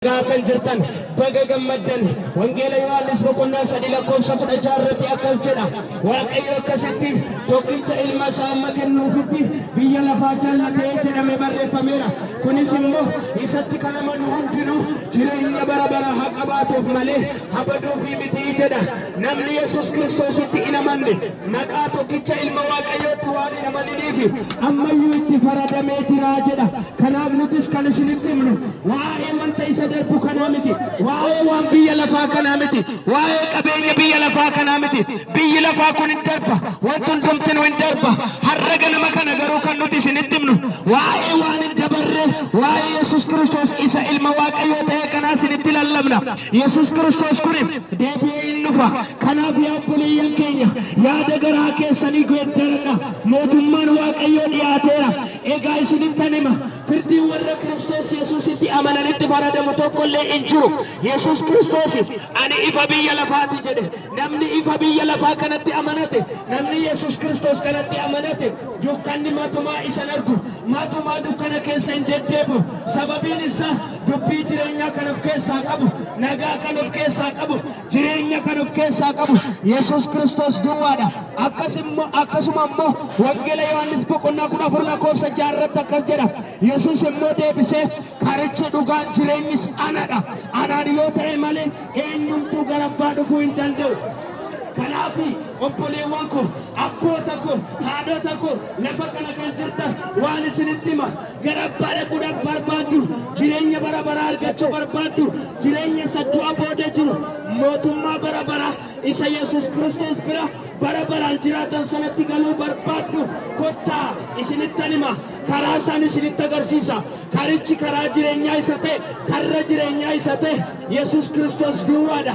Gaa kan jirtan baga gammaddan. Wangeela Yohaannis boqonnaa 3 lakkoofsa 16 irratti akkas jedha: Waaqayyo akkasitti tokkicha ilma isaa amma kennuufitti biyya lafaa jaallatee jedhame barreeffameera. Kunis immoo isatti kan amanu hundinuu jireenya bara baraa haa qabaatuuf malee haa baduufii miti jedha. Namni Yesus Kiristoositti hin amanne maqaa tokkicha ilma Waaqayyootti waan hin amaniniif ammayyuu itti faradamee jira jedha. Kanaaf nutis kan isinitti himnu waa'ee wanta isa darbu kanaa miti, waa'ee waan biyya lafaa kanaa miti, waa'ee qabeenya biyya lafaa kanaa miti. Biyyi lafaa kun hin darba, wanti hundumtinuu hin darba. Har'a ganama kana garuu kan nuti isinitti himnu waa'ee waan hin dabarre, waa'ee Yesus Kiristoos isa ilma Waaqayyoo ta'e kanaa isinitti lallabna. Yesus Kiristoos kun deebi'ee hin dhufa. Kanaaf yaa obboleeyyan keenya, yaada garaa keessanii geeddaradha. Mootummaan Waaqayyoo dhiyaateera. Egaa isinittan hima, firdiin warra Kiristoos Yesuusitti amananitti faradamu tokko illee hin jiru. Yesuus Kiristoos "Ani ifa biyya lafaati" jedhe. Namni ifa biyya lafaa kanatti amanate, namni Yesuus Kiristoos kanatti amanate, dukkanni matumaa isan argu, matumaa dukkana keessa hin deddeebi'u. Sababiin isaa dubbii jireenyaa kan of keessaa qabu, nagaa kan of keessaa qabu, jireenya kan of keessaa qabu Yesuus Kiristoos duwwaadha. Akkasuma immoo Wangeela Yohaannis boqonnaa 14 lakkoofsa 6 irratti akkas jedha: Yesuus immoo deebisee, "Karichi, dhugaan, jireenyis anadha. Anaan yoo ta'e malee eenyumtuu gara abbaa dhufuu hin danda'u." Kanaaf obboleewwan koo, abboota koo, haadhota koo, lafa kana kan jirtan waan isinitti hima: gara abbaa dhaquudhaaf barbaaddu, jireenya bara baraa argachuu barbaaddu, jireenya isa du'a booda jiru, mootummaa bara baraa isa Yesuus Kiristoos bira bara baraan jiraatan sanatti galuu barbaaddu, kottaa isinittan hima. Karaa isaan isinitti agarsiisa. Karichi karaa jireenyaa isa ta'e, karra jireenyaa isa ta'e Yesuus Kiristoos duwwaadha.